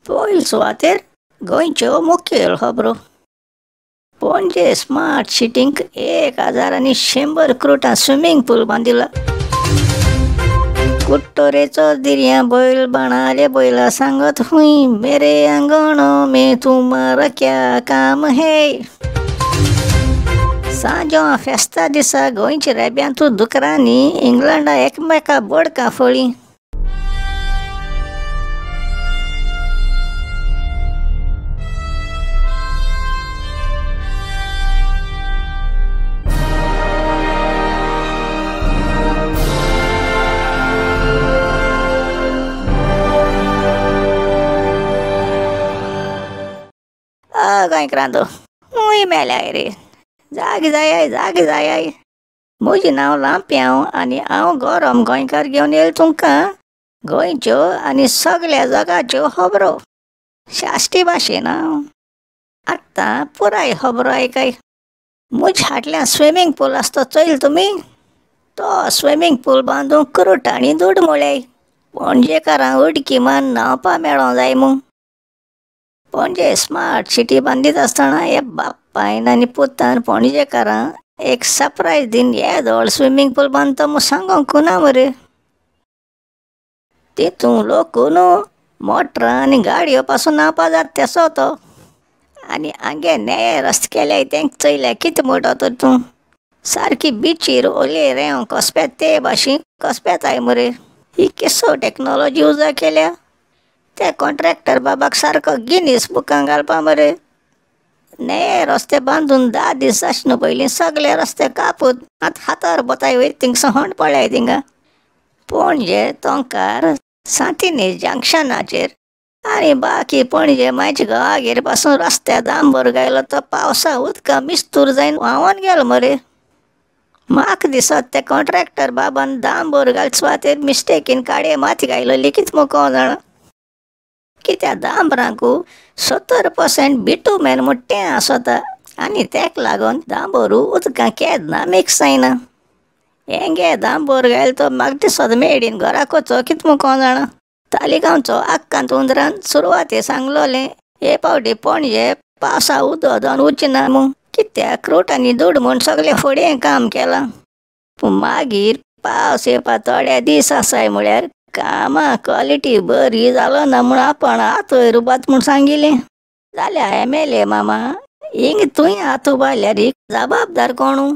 पयले सुवातेर गोंयच्यो मुखेल खबरो. पणजे स्मार्ट सिटींक 1100 क्रुटां स्विमींग पूल बांदिला. कुट्टोरेचो दिर्या बैल बाणाले बैला सांगत हुई मेरे आंगण में तुम्हारा क्या काम है. सांजो फेस्ता दिसा गोंयच्या रेब्यांतू दुकरांनी इंग्लंडा एकमेका बोडकां फोळी. गोंयकारांनो हुंय मेल्याय रे, जागे जायाय जागे जायाय. म्हजें नांव लांप्यांव आनी हांव गरम गोंयकार घेवन येयला तुमकां गोंयच्यो आनी सगल्या जगाच्यो खबरो साश्टी भाशेन. हांव आतां पुराय खबरो आयकाय. म्हज्या फाटल्यान स्विमींग पूल आसा तो चोयल तुमी. तो स्विमींग पूल बांदूंक क्रुटांनी दुड मोळ्याय. पणजेकारांक उडकी मारून न्हांवपा मेळोंक जाय म्हूण. पणजे स्मार्ट सिटी बांदीत आसतना हे बापायन आनी पुतान पणजेकारांक एक सरप्रायज दिवन येदो व्हड स्विमींग पूल बांदता म्हूण सांगूंक ना मरे. तितून लोक न्हू मोटरां आनी गाडयो पासून न्हांवपा जाता तेसो तो. आनी हांगे नेये रस्ते केल्याय तेंक चोयल्या कितें म्हणटा तर तूं. सारकी बिचीर ओले रेंव कसप्यात ते भाशेन कसप्याताय मरे. ही केसो टॅक्नोलॉजी उजा केल्या. त्या कॉन्ट्रॅक्टर बाबाक सारको गिनीस बुकां घालपा मरे. नये रस्ते बांदून 10 दीस आसना पयलीं सगळे रस्ते कापून आतां हातार बोताय वयता थिंगसून होंड पळय थिंगा. पणजे तोंकार सांतिनेज जंक्शनाचेर आनी बाकी पणजे मायच्या गांवागेर पासून रस्त्या दांबर गायलो तो पावसा उदका मिस्तूर जायन व्हांवोन गेलो मरे. म्हाका दिसत ते कॉन्ट्रॅक्टर बाबान दांबर घाल सुवातेर मिस्टेकीन काडये माती घायलोली कितें म्हूण कोण जाणा. कित्याक दांबरांकू 70% बिटुमेन म्हूण तें आसता आनी तेका लागून दांबरू उदकां केन्ना मिक्स जायना. हेंगे दांबर घायल तो म्हाका दिसत मेडीन घराक वचो कितें म्हूण कोण जाणा. तालिगांवचो आक्कांत उंदरान सुरवाते सांगलोलें हे पावटी पणजे पावसा उदक जावन वचना म्हूण. कित्याक क्रुटांनी दुड म्हूण सगळें फुडें काम केलां. पूण मागीर पावस येवपा थोडे दीस आसाय म्हळ्यार कामां क्वॉलिटी बरी जालो ना म्हूण आपण हात वयर उबात म्हूण सांगिल्लें. जाल्यार एम.एल.ए. मामा हिंग तुवें हात उबारल्यार जबाबदार कोणू.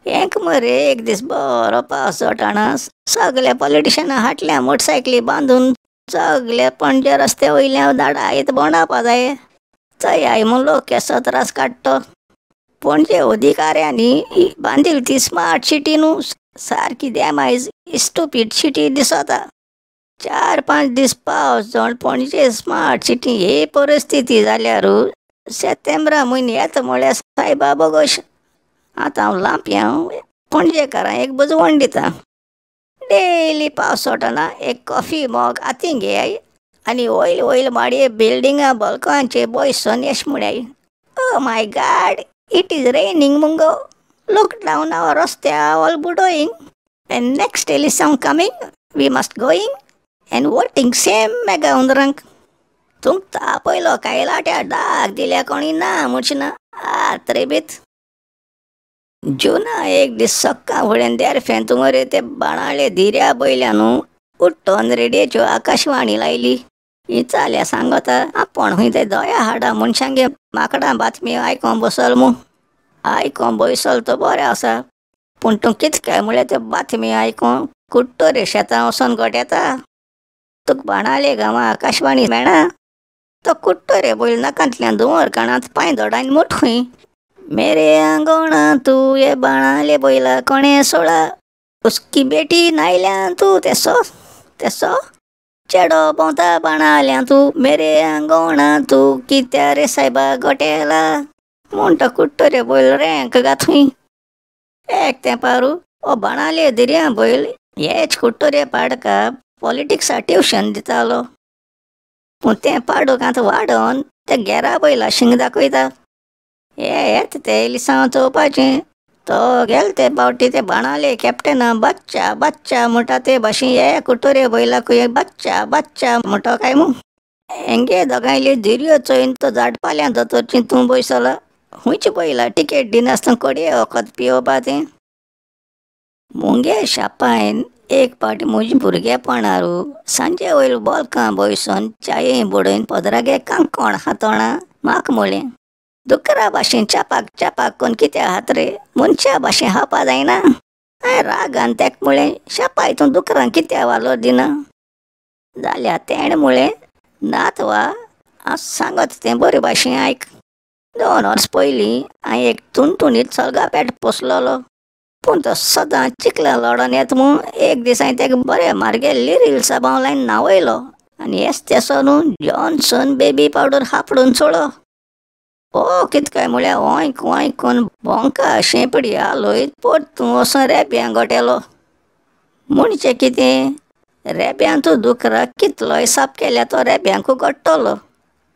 हेंक मरे एक दीस बरो पावस जोटाणा सगल्या पॉलिटिशनां हाटल्या मोटरसायकली बांदून सगले पणजे रस्त्या वयल्या धाडायत भोंवडावपा जाय. चयाय म्हूण लोक केसो त्रास काडटो. पणजे अधिकाऱ्यांनी बांदिल ती स्मार्ट सिटी न्हू, सारकी डॅमेज स्टुपीड सिटी दिसता. 4-5 दीस पावस जावन पणजे स्मार्ट सिटी ही परिस्थिती जाल्यार सेप्तेंब्रा म्हयनो येता म्हळ्यार सायबा बोगोश. आतां हांव लांप्यांव पणजेकारांक एक बुजवण दिता. डेली पावस सोडटना एक कॉफी मग हातीं घेयाय आनी वयल वयल माडये बिल्डिंगा बल्कांचे बयसून येश म्हळ्याय, oh my God it is raining मुगो, लूक डावन our रस्त्या ऑल बुडोईंग and next एलिसांव coming we must going and voting same mega उंदरांक. तुमकां तापयलो कायलाट्या डाग दिल्या कोणी ना म्हणचे ना आत्रेबीत. जुना एक दीस सक्का फुडें देरफेन तुमरे ते बाणाले धिऱ्या बैल्या न्हू उठ्ठोन रेडियोच्यो आकाशवाणी लायली. ही चाल्या सांगता आपूण खंय ते दया हाडा मनशांगे माकडां बातमी आयकों बसल म्हूण. आयकों बसल तो बरें आसा पूण तूं कितके म्हळ्यार त्यो बातमी आयकों कुट्टोरे शेतां वचोन गोटेता. तुका बाणाले गांवां आकाशवाणी मेळना. तो कुट्टोरे बैल नाकांतल्यान धुंवर काणांत पांय दोडायन मुठ खंय. मेरे आंगणा तू हे बाणाले बैला कोणें सोडा उसकी बेटी नायल्यान तूं तेसो तेसो चेडो भोंवता बाणाल्या तूं मेरे आंगणा तूं कित्या रे सायबा गोटेला म्हूण तो कुट्टोरे बैल रेंक गाथूय. एक तेंपारू ओ बाणाले दिर्या बैल हेच कुट्टोरे पाडका पॉलिटिक्सा ट्युशन दितालो. पूण तें पाडूक आतां वाडोवन ते गेरा बैला शिंग दाखयता. हे येता ते लिसांव चोवपाचें. तो गेल ते पावटी ते बाणाले कॅप्टना बच्चा बच्चा म्हणटा ते भाशेन हे कुटोरे बैलाकूय बच्चा बच्चा म्हणटा काय म्हूण. हेंगे दोगांयली धिरयो चोयन तो झाडपाल्यां दोतोर चिंतून बयसलो. खुंयचे पयला टिकेट दिनासतना कोडये वखद पियोवपा तें. मुगे शापायन एक पावटी म्हज्या भुरगेपणार सांजे वयर बोलकां बयसून च्याये बुडोवन पदरागे कांकोण हातोणां म्हाका म्हळें, दुकरा भाशेन चापाक चापाक करून कित्याक हात रे, मनशा भाशेन खावपा जायना? हांवें रागान ताका म्हळें, शापाय तूं दुकरांक कित्याक वालोर दिना? जाल्यार तेणें म्हळें, नातवा हांव सांगता तें बरे भाशेन आयक. 2 वर्सां पयलीं हांवें एक तुणतुणीत सोलगा पेट पोसलेलो. पूण तो सदां चिखला लडोन येता म्हूण एक दीस हांवें ताका बरें मार्गे लिरील साबांव लायन न्हांवयलो आनी हेच तेसो न्हू जॉन्सन बेबी पावडर हापडून सोडो. ओ कित काय म्हळ्यार ओंयक ओंयक करून भोंका शेंपडी हालयत परतून वचोन रेब्यां गोटेलो. म्हणचें कितें, रेब्यांतू दुकराक कितलोय साप केल्यार तो रेब्यांकू गोडटलो.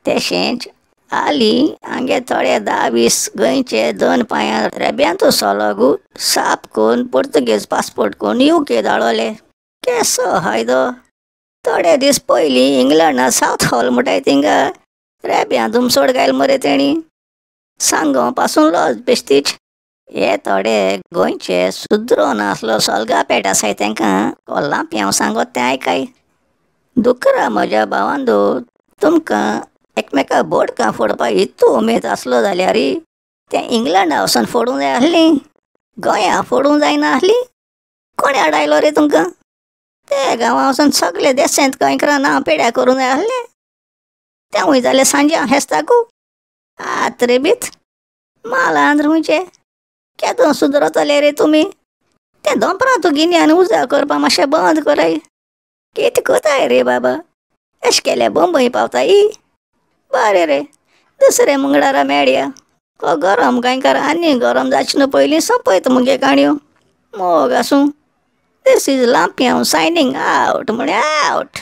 तशेंच हालीं आमगे थोडे 10-20 गोंयचे 2 पांयां रेब्यांतू सोलगू साप करून पुर्तुगेज पासपोर्ट करून युके धाडवले. केसो फायदो? थोडे दीस पयलीं इंग्लंडा सावथ हॉल म्हणटाय थिंगा रेब्यां धुमसोड घायल मरे तेणी. सांगो पासून लज बेश्टीच. हे थोडे गोंयचे सुदरोन आसलो सोलगा पेट आसाय तेंकां कोल्लांप्यांव सांगत तें आयकाय. दुकरा म्हज्या भावांदो, तुमकां एकमेका बोडकां फोडपाक इतू उमेद आसलो जाल्यार तें इंग्लंडा वचोन फोडूंक जाय आसलीं, गोंया फोडूंक जायना आसलीं. कोणें आडायलो रे तुमकां? ते गांवां वचोन सगळे देशांत गोंयकारां नांव पेड्यार करूंक जाय आसलें. तेंवूय जालें सांजे हेस्ताकू. आत रे बीत मालांद्र खंयचे केदो सुदरतले रे तुमी? तें दोंपरां तूं गिन्यान उजा करपा मातशें बंद कराय. कितें कोताय रे बाबा, एश केल्यार बंबय पावताय. बरें रे, दुसरे मंगळारा मेळया. हो गरम गोंयकार आनी गरम जावचे न्हू पयलीं सोंपयता मुगे काणयो. मोग आसूं. This is Lampiao signing out म्हळ्यार आवट.